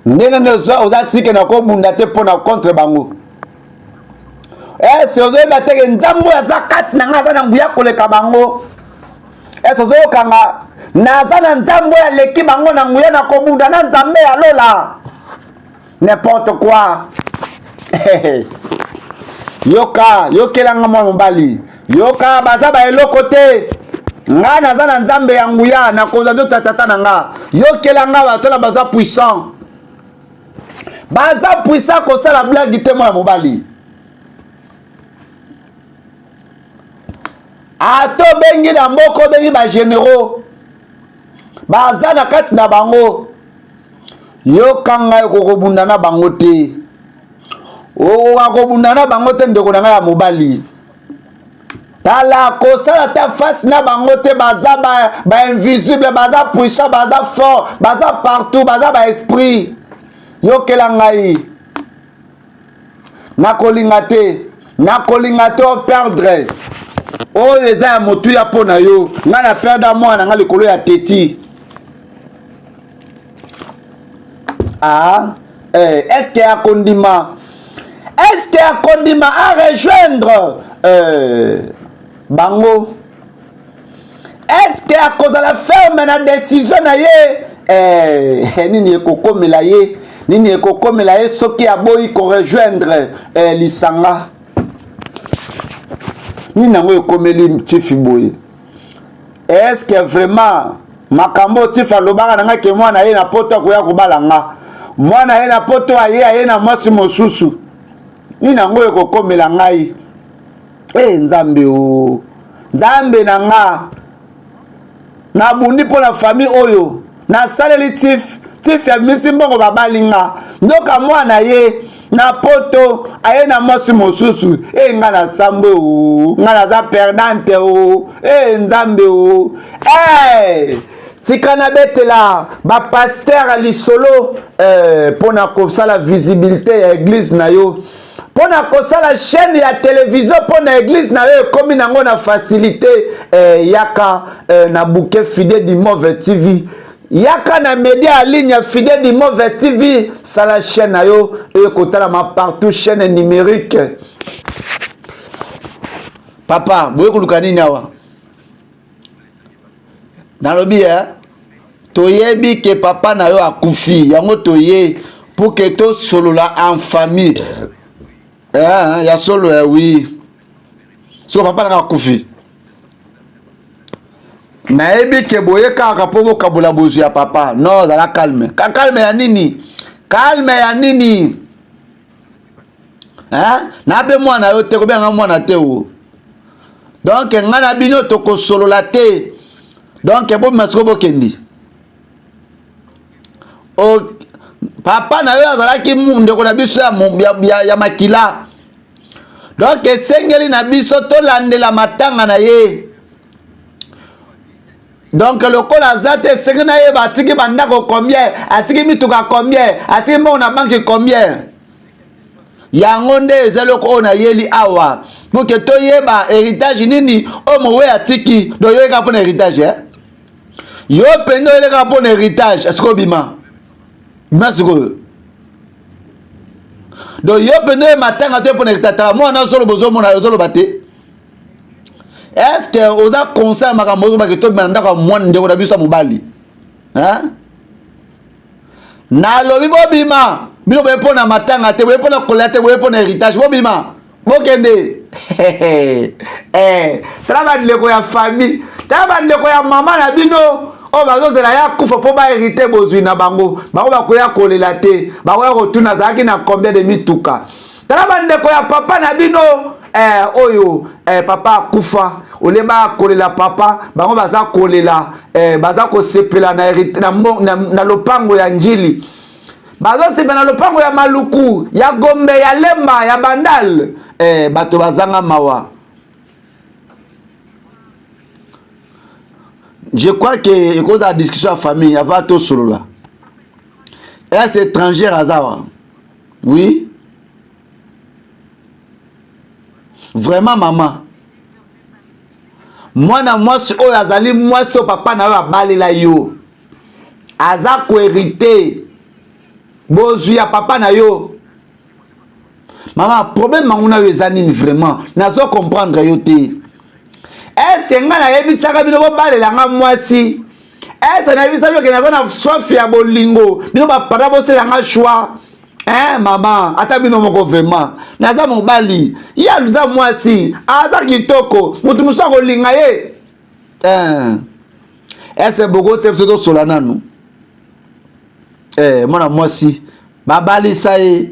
Ndenge nde oza sike na kobunda te mpo na contre bango. Ese ozoyeba teke nzambe oyo aza kati na ngai aza na nguya koleka bango? Ese ozoyokanga naza na nzambe oyo aleki bango na nguya na kobunda na nzambe ya lola? N'importe quoi. Yoka, yokelanga mwana mobali, yoka, baza ba eloko te. Nga naza na nzambe ya nguya, nakozwa nzoto ya tata na nga. Yokela nga, bato na baza puissant, baza puissant, kosala blague te mwana mobali. Ata obengi na mboka, obengi ba generaux baza na kati na bango, yoka ngai, okokobunda na bango te, okoka kobunda na bango te. Ndeko na ngai ya mobali, tala, kosala ta face na bango te. Baza ba invisible, baza puissant, baza fort, baza partout, baza ba esprit. Yokela ngai, nakolinga te, nakolinga te operdre oyo eza ya motuya mpo na yo. Ngai na perda mwana na ngai likolo ya teti. Ah, eh, est ce que akondima? Est ce que akondima a rejoindre eh, bango? Est ce que akozala ferme na décision na ye? Eh, nini ekokomela ye? Nini ekokomela ye soki aboyi korejoindre eh, lisanga? Nini yango ekomeli Tifi boye? Est ce que vraiment makambo Tifi alobaka na ngai ke mwana ye na Poto akoya kobala nga, mwana ye na Poto aye, aye na mwasi mosusu, nini yango ekokomela ngai? E Nzambe, o Nzambe na nga, nabundi mpo na famille oyo, nasaleli Tif. Tif abimisi mbongo, babali nga, ndoka mwana ye na Poto aye na mwasi mosusu. E nga na sambwe o, nga naza perdante o. E Nzambe o, e tika nabetela bapasteur lisolo mpo na kosala visibilité ya église na yo, mpo na kosala chaîne ya télévision mpo na église na yo, ekomi nango na facilité. Yaka na bouquet Fide du Move TV, yaka na média en ligne ya Fide du Move TV, sala chaîne na yo ekotalama partout, chaîne numérique. Papa, boye koluka nini awa? Nalobi eh, toyebi ke papa na yo akufi, yango toye pour ke tosolola en famille. Eh, ya solo eh, oui, so papa nanga akufi, nayebi ke boye kaka mpo bokabola bozwi ya papa. Non, zala calme. Ka calme ya nini? Calme ya nini? Hein? Nabe mwana yo te, kobenga mwana te o. Donc ngai na bino tokosolola te. Donc bobima sikoyo, bokendi. O, papa na yo azalaki ndeko na biso ya makila, donc esengeli na biso tolandela matanga na ye. Donc lokola aza te, esengeli nayeba atiki bandako combien, atiki mituka combien, atiki mbongo na banque combien. Yango nde eza eloko oyo nayeli awa pour ke toyeba héritage nini oyo mowe atiki. Donc yoyeka mpona héritage, eh? Yo mpenza oyeleka mpona héritage, sikoyo obima, bima sikoyo. Donc yo mpenza oye matanga te mpona héritage. Tala mwana ozoloba, ozomona ozoloba te. Est ce que oza conscient makambo ozobaki? Tobima na ndako ya mwana ndeko na biso ya mobali. Nalobi bobima bino, boye mpo na matanga te, boye mpo na kolela te, boye mpo na héritage. Bobima, bokende. Eh, tala bandeko ya famille, tala bandeko ya mama na bino oyo bazozela ya kufa mpo bahérite bozwi na bango. Bango bakoya kolela te, bakoya kotuna azalaki na combien de mituka. Tala bandeko ya papa na bino eh, oyo eh, papa akufa, olie bakolela papa, bango baza kolela eh, baza kosepela na lopango ya Njili, bazosepela na lopango ya Maluku, ya Gombe, ya Lemba, ya Bandal. Eh, bato bazanga mawa. Je crois que ekozala discussion ya famille avant tosolola. Est étrangère aza wa? Oui, vraiment mama, mwana mwasi oyo azali mwasi oyo papa na yo abalela yo, aza kohérite bozwi ya papa na yo. Mama, problème mango na yo eza nini? Vraiment nazo comprendre yo te. Est-ce ngai nayebisaka bino bobalela nga mwasi? Est-ce nayebisa bino ke naza na soif ya bolingo, bino bapapa bosela nga choix? Eh, mama, ata bino moko vraiment. Naza mobali, ye aza mwasi, aza kitoko, moto mosusu akolinga ye. Eh. Est-ce bokote biso tosola nanu? Eh, mwana mwasi babalisa ye,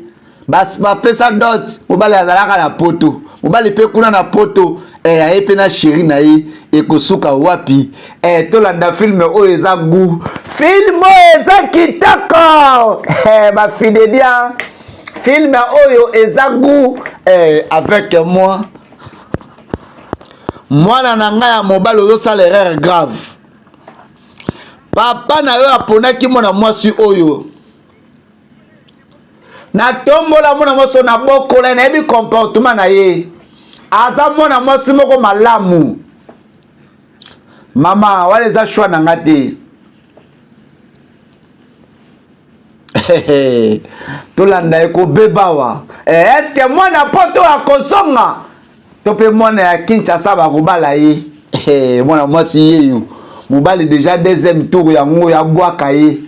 bapesa dot, mobali azalaka na Poto, mobali mpe kuna na Poto. Eh, aye mpe na chéri na ye ekosuka wapi? Eh, tolanda filme oyo eza gout, filme oyo eza kitoko. Eh, bafidelia filme oyo eza gout. Eh, avec moi mwana na ngai ya mobali ozosala erreur grave. Papa na yo aponaki mwana mwasi oyo natombola mwana mwasi oyo nabokola, nayebi comportement na ye, aza mwana mwasi moko malamu. Mama wana eza choix na nga te. Tolanda ekobebawa. Eh, eske mwana poto akozonga to mpe mwana ya Kinshasa bakobala ye? Mwana mwasi yeyo mobali deja deuxième tour yango oyo abwaka ye.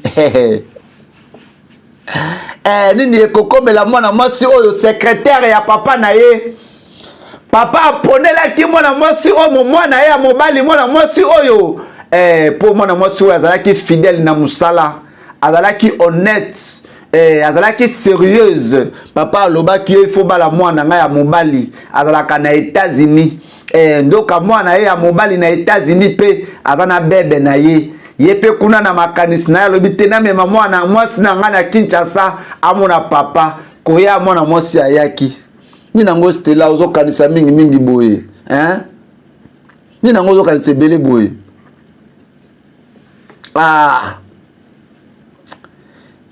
Eh, nini ekokomela mwana mwasi oyo secrétaire ya papa na ye? Papa aponelaki mwana mwasi oyo mwana ye ya mobali, mwana mwasi oyo eh, mpo mwana mwasi oyo azalaki fidèle na mosala, azalaki honnête, eh, azalaki sérieuse. Papa alobaki ye ifo bala mwana ngai ya mobali azalaka na États-Unis. Eh, ndoka mwana ye ya mobali na États-Unis mpe aza na bebe na ye. Ye mpe kuna na makanisi na ye alobi te namema mwana mwasi na ngai na Kinshasa amona papa. Koya mwana mwasi ayaki nini yango? Stela, ozokanisa mingi mingi boye, hein? Nini yango ozokanisa ebele boye? Ah,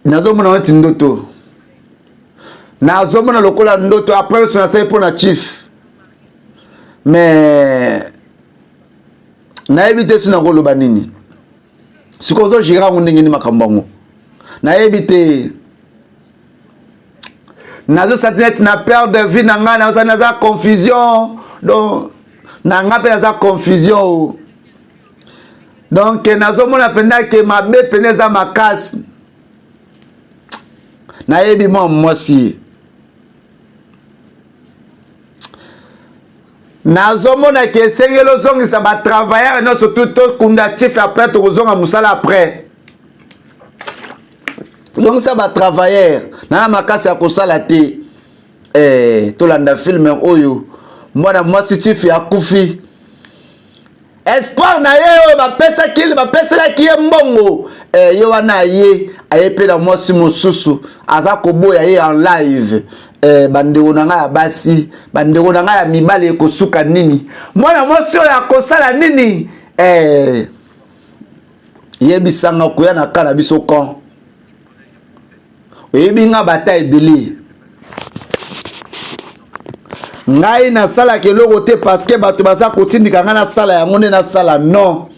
nazomona neti ndoto, nazomona lokola ndoto. Après nyonso nasali mpo na chief, mais nayebi te si nakoloba nini. Sikoyo ozogérer yango ndenge nini? Makambo yango nayebi te. Nazosati neti na perte de vie na ngai, nazosati naza confusion. Donc na ngai mpe naza confusion. Donc nazomona mpenza ke mabe mpenza eza makasi. Nayebi mwa mwasi, nazomona ke esengeli ozongisa batravailleur nyonso tu, tokunda chief, après tokozonga mosala. Après zongisa batravailleur nana makasi ya kosala te. Eh, tolanda filme oyo. Mwana mwasi chief akufi, espoir na ye oyo bapesaki, bapeselaki ye mbongo eh, ye wana aye aye mpe na mwasi mosusu aza koboya ye en live. Eh, bandeko na ngai ya basi, bandeko na ngai ya mibali, ekosuka nini? Mwana mwasi oyo akosala nini? Eh, yebisanga koya na ka na biso kon oyebi nga bata ebele. Ngai nasalaka eloko te parce que bato baza kotindika ngai nasala yango nde nasala. Non,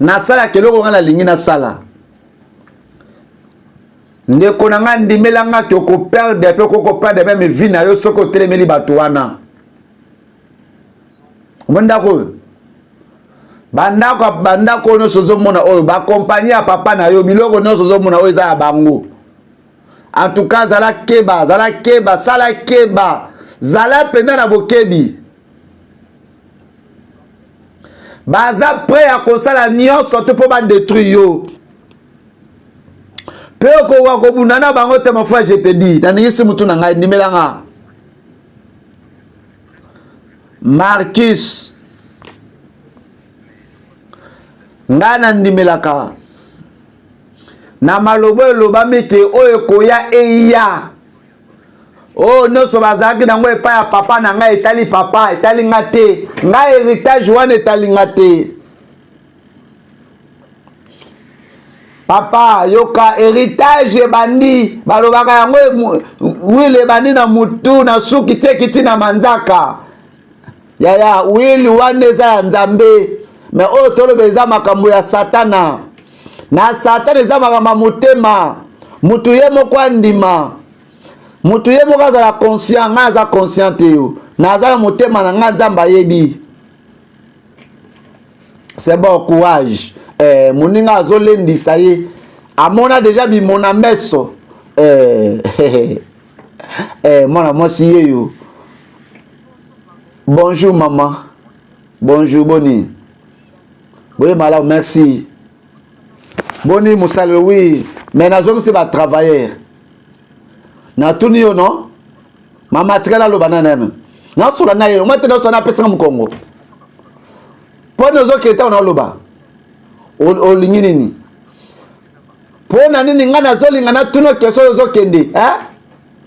nasalaka eloko ngai nalingi nasala. Ndeko na ngai, ndimela nga ke okoperdre mpe okokoperdre même vie na yo soki otelemeli bato wana. Omoni ndako oyo, bandako, bandako oyo nyonso ozomona oyo, bakompagnie ya papa na yo, biloko nyonso ozomona oyo eza ya bango. En tout cas zala keba, zala keba, sala keba, zala mpenza na bokebi. Baza prêt ya kosala nyonso te mpo badétruire yo, mpe okoka kobunda na bango te. Mon frère, je te dis, naningisi mutu na ngai, ndimelanga. Marcus, ngai nandimelaka na maloba elobami ke oyo ekoya eya. Oyo nyonso bazalaki nango epai ya papa na ngai etali papa, etali nga te. Ngai héritage wana etali nga te. Papa, yoka, héritage ebandi, balobaka yango wile ebandi na mutu, na suki tie kiti na manzaka. Yaya, wili wana eza ya Nzambe, me oyo toloba eza makambo ya Satana na Satana, eza makambo ya motema. Mutu ye moko andima, mutu ye moko azala conscient. Ngai aza conscient te, yo naza na motema na ngai, Nzambe ayebi. C'est bon, courage. Eh, moninga azolendisa ye, amona deja bimona meso. Eh, eh, mwana mwasi yeyo. Bonjour mama, bonjour, boni boye? Malamu, merci. Boni mosali? Oui, mais nazongisi batravailleur. Natuni yo, non mama, tika naloba na nano. Nasola na ye omoi te, nasola na apesanga mokongo mpo na ozokende ntango naoloba olingi nini mpo na nini ngai nazolinga natuna question oyo ozokende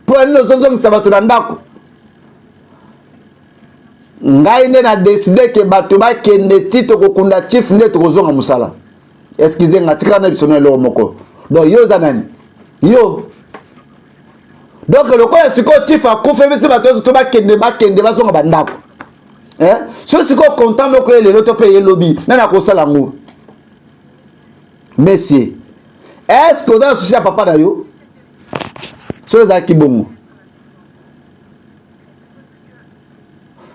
mpo na nini ozozongisa bato na ndako ngai nde na deside ke bato bakende ti tokokunda chief nde tokozonga mosala excuse nga tikala na biso na eloko moko donc yo oza nani yo donc lokola sikoyo chief akufa ebisi bato nyonso to bakende bakende bazonga bandako eh? so sikoyo content moko ye lelo to mpe ye lobi nani akosala yango monsieur est ce que oza na susi ya papa na yo soki ezalaki bongo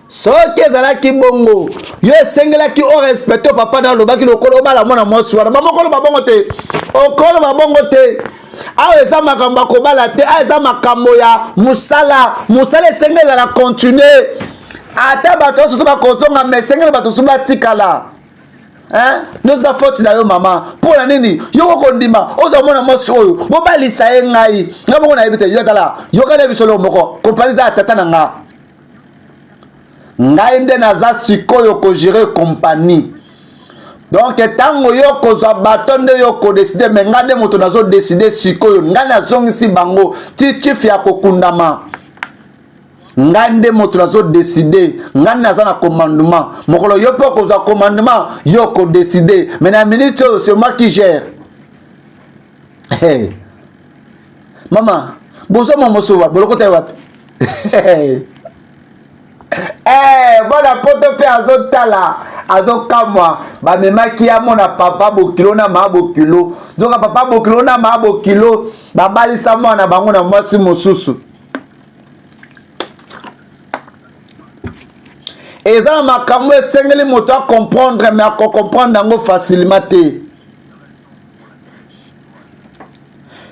soki ezalaki bongo yo esengelaki orespecte papa na alobaki lokola obala mwana mwasi wana bamokoloba bongo te okoloba bongo te awa eza makambo ya kobala te awa eza makambo ya mosala mosala esengeli ezala continue ata bato nyonso to bakozonga ma esengeli bato mosusu batikala nyonso eza faute na yo mama mpo na nini yo kokondima ozwa mwana mwasi oyo bobalisa ye ngai ngai moko nayebi te yo tala yokana biso loko moko kompani eza ya tata na nga ngai nde naza sikoyo kogere kompani donc ntango yo kozwa bato nde yo kodeside me ngai nde moto nazodeside sikoyo ngai nazongisi bango ti chief ya kokundama ngai nde moto nazo decide ngai naza na commandement mokolo yo mpe okozwa commandement yo okodeside mais na minute oyo c'est moi qui gère hey. mama bozwa mwa mosusu wapi bolokota ye wapi Eh, bwana poto mpe azotala azokamwa bamemaki ye amona papa bokilo na maa bokilo nzoka papa bokilo na maa bokilo babalisa mwana bango na mwasi mosusu eza na makambo esengeli moto acomprendre me akocomprendre yango facilement te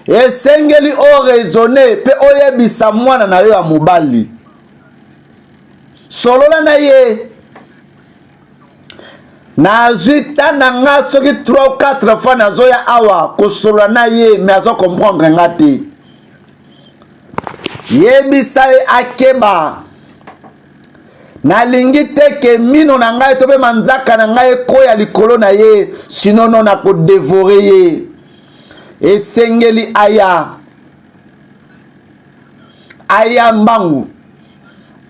esengeli oraisonne mpe oyebisa mwana na yo ya mobali solola na ye nazwi ta na nga soki 3 ou 4 fois nazoya awa kosolola na ye me azo comprendre nga te yebisa ye akeba nalingi te ke mino na ngai to mpe manzaka na ngai ekoya likolo na ye sinono nakodevore ye esengeli aya aya mbangu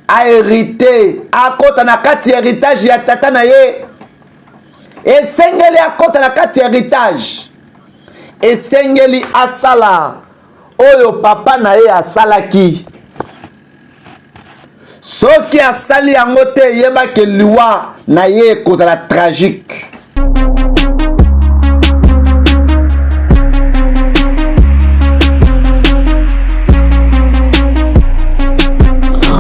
aherite akota na kati ya heritage ya tata na ye esengeli akota na kati ya heritage esengeli asala oyo papa na ye asalaki soki asali yango te yeba ke liwa na ye ekozala tragique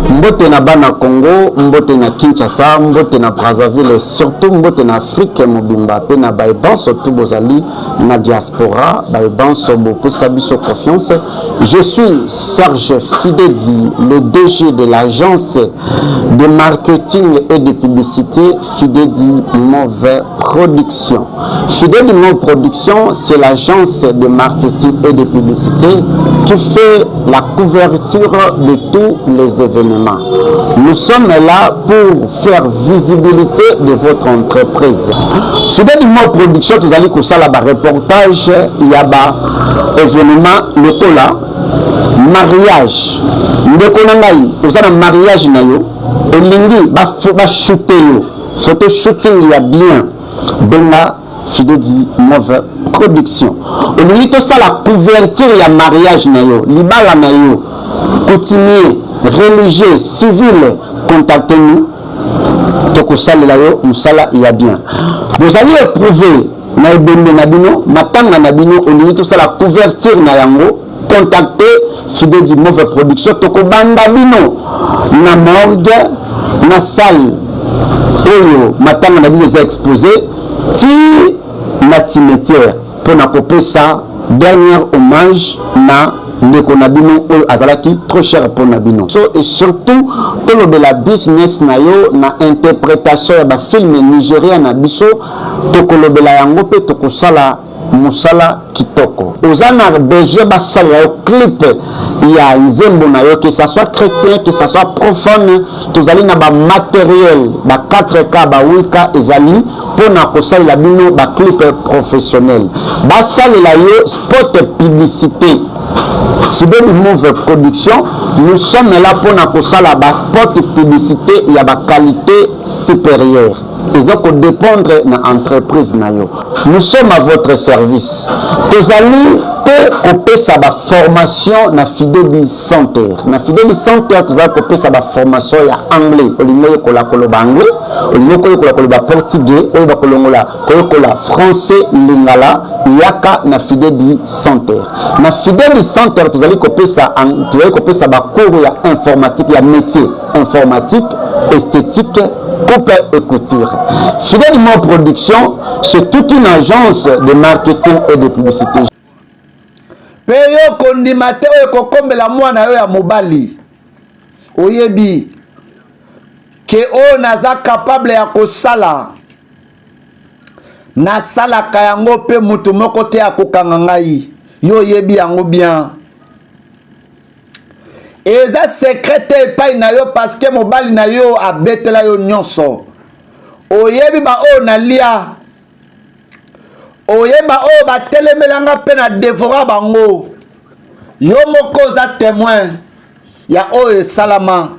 mbote na bana Congo, mbote na Kinshasa, mbote na Brazzaville, surtout mbote na Afrique mobimba pe na baye banso tout bozali na diaspora, baye banso bopesa biso confiance. Je suis Serge Fidedi, le DG de l'agence de marketing et de publicité Fidedi Move Production. Fidedi Move Production, c'est l'agence de marketing et de publicité qui fait la couverture de tous les événements. Nous sommes là pour faire visibilité de votre entreprise. Fidedi Move Production, tozali kosala ba reportage ya ba événement lokola mariage. Ndeko na ngai, oza na mariage na yo, olingi bashute yo photo shooting ya bien, benga Fidedi Move Production. Olingi tosala couverture ya mariage na yo, libala na yo, coutumier, religieux, civil, contactez nous tokosalela yo mosala ya bien. Bozali éprouvé na ebembe na bino, matanga na bino, olingi tosala couverture na yango, contactez Fidedi Move Production. Tokobanda bino na morgue, na salle oyo matanga na bino eza exposé ti na cimetière mpo na kopesa dernier hommage na ndeko na bino oyo azalaki trop cher mpo na bino. So et surtout tolobela business na yo na interpretation ya ba film Nigeria na biso, tokolobela yango mpe tokosala. Mosala kitoko. Oza na besoin basalela yo clip ya nzembo na yo, que ça soit chrétien, que ça soit profane, tozali na ba materiel ba 4K, ba 8K ezali mpo na kosalela bino ba clip professionnel. Basalela yo spot publicité. Fidèle Move Production, nous sommes là mpo na kosala ba spot publicité ya ba qualité supérieure. Eza ko dépendre na entreprise na yo. Nous sommes à votre service. Tozali pe kopesa ba formation na Fideli Center. Na Fideli Center tozali kopesa ba formation ya anglais. Olingi oyekola koloba anglais, olingi koyekola koloba portugais, oyeba kolongola koyekola français, lingala, yaka na Fideli Center. Na Fideli Center tozali kopesa tozali kopesa ba cours ya informatique ya métier informatique, esthétique, coupe et couture. Fidèle Mo Production, c'est toute une agence de marketing et de publicité. Mpe yo kondima te oyo ekokombela mwana yo ya mobali. Oyebi ke oyo naza capable ya kosala, nasalaka yango mpe moto moko te akokanga ngai. Yo oyebi yango bien. Eza secret te epai na yo parce que mobali na yo abetela yo nyonso. Oyebi ba oyo nalia, oyeba oyo batelemela nga mpe na devora bango. Yo moko oza témoin ya oyo esalama.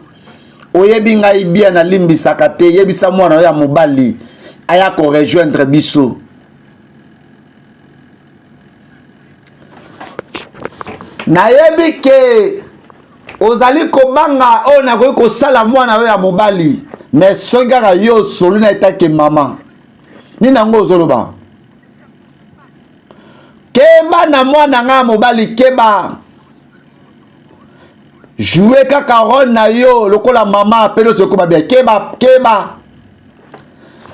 Oyebi ngai bien, nalimbisaka te. Yebisa mwana oyo ya mobali aya korejoindre biso. Nayebi ke ozali kobanga oyo nakoki kosala mwana oyo ya mobali, mais soki kaka yo osoli na etake mama nini yango ozoloba, keba na mwana nga ya mobali, keba, joue kaka role na yo lokola mama mpe nyonso ekoma bien. Keba, keba,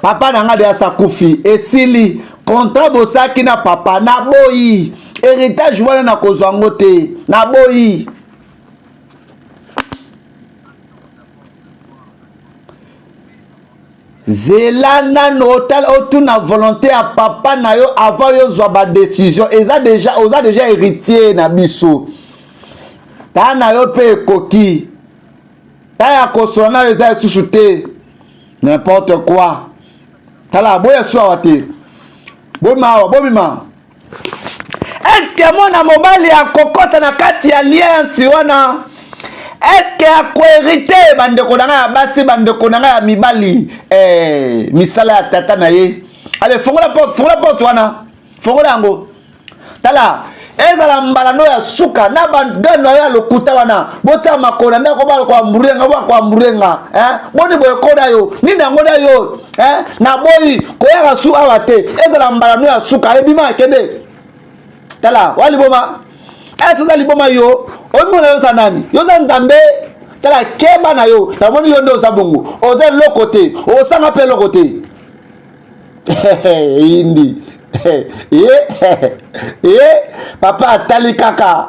papa na nga deja sakufi, esili contrat bosaki na papa, naboyi héritage wana, nakozwa yango te, naboyi. Zela nano otala, otuna volonté ya papa na yo avant yozwa badécision. Eza deja, oza deja héritier na biso, taa na yo mpe ekoki, ta ya kosola na yo eza lisusu te. N'importe quoi. Tala, boya su awa te, bobima awa, bobima. Eske mwana mobali akokɔta na kati ya alliance wana? Eske akoherite? Bandeko na ngai ya basi, bandeko na ngai ya mibali, misala ya tata na ye. Ale, fongola porte, fongola porte wana, fongola yango. Tala, ezala mbala no ya suka na bagano ya lokuta wana. Botia makolo na ndako, bakoamburenga, bakoamburenga. Boni boye koda yo nini yango na yo? Naboyi koyaka su awa te. Ezala mbala no ya suka. Ale, bima, kende. Tala, wa liboma ese oza liboma. Yo omona yo oza nani? Yo oza Nzambe? Tala, keba na yo. Namoni yo nde oza bongo, oza eloko te, osanga mpe eloko te. Eyindi ye papa atali kaka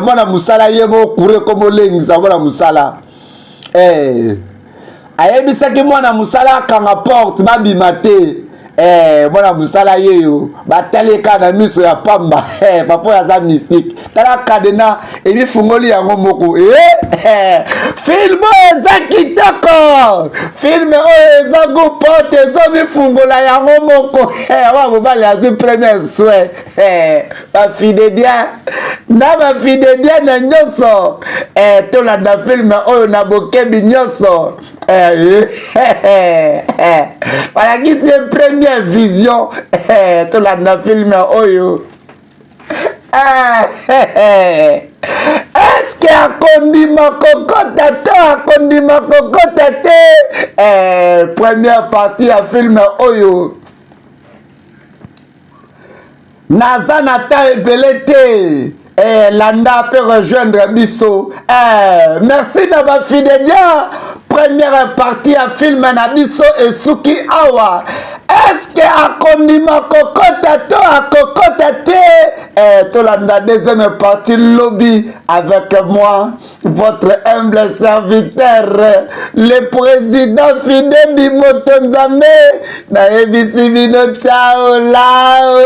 mwana mosala ye moko kure komolengisa mwana mosala. Ayebisaki mwana mosala akanga porte, babima te. Mwana mosala ye yo batali kaka na miso ya pamba. Papa oyo aza mystique. Tala, cadenas emifungoli yango moko. Film oyo eza kitoko, film oyo eza goût. Porte ezomifungola yango moko. Wa mobali azwi premier soin. Bafidédien na bafidédien na nyonso, tolanda film oyo na bokebi nyonso. Balakisi ye première vision. Tolanda film oyo. Eske akondima kokota to akondima kokota te? Première partie ya film oyo. Naza na temps ebele te. Landa mpe rejoindre biso. Merci na bafidélia. Première partie ya film na biso esuki awa. Eske akondima kokota to akokota te? Tolanda deuxième partie lobi avec moi, votre humble serviteur, le président Fide Bimoto Nzambe. Nayebisi bino, ciao lao.